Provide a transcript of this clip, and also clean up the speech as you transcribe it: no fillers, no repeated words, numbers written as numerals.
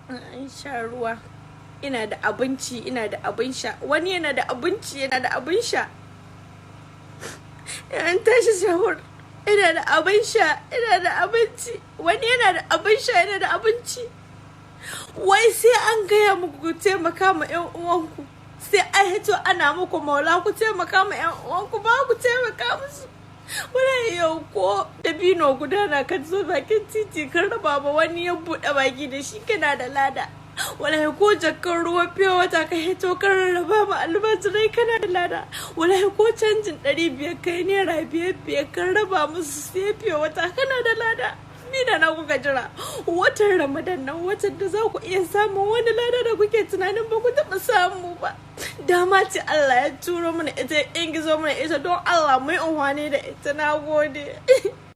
An sha ruwa, ina da abinci, ina da abin sha. Wani yana da abinci, yana da abin sha. An tashi sahur, ina da abin sha, ina da abinci. Wani yana da abin sha, yana da abinci. Wai sai an gaya muku ku taimaka ma 'yan uwanku, sai an hito ana muku maula ku taimaka ma 'yan uwanku, ba ku taimaka musu. Wani yau ko dabino guda na kan zo bakin titi kan raba ba wani ya buɗe baki da shi, kana da lada. Wallahi ko jakar ruwa fiye wata ka hito kan rarraba ma almajirai, kana da lada. Wallahi ko canjin 500 kai, ₦5-5 kan raba musu sai fiye wata, kana da lada. Ni da na kuka jira watan Ramadan nan, watan da za ku iya samun wani lada da kuke tunanin ba ku taɓa samu ba. Dama ce Allah ya turo mana ita, in gizo mana ita. Don Allah mu yi unhwani da ita. Na gode.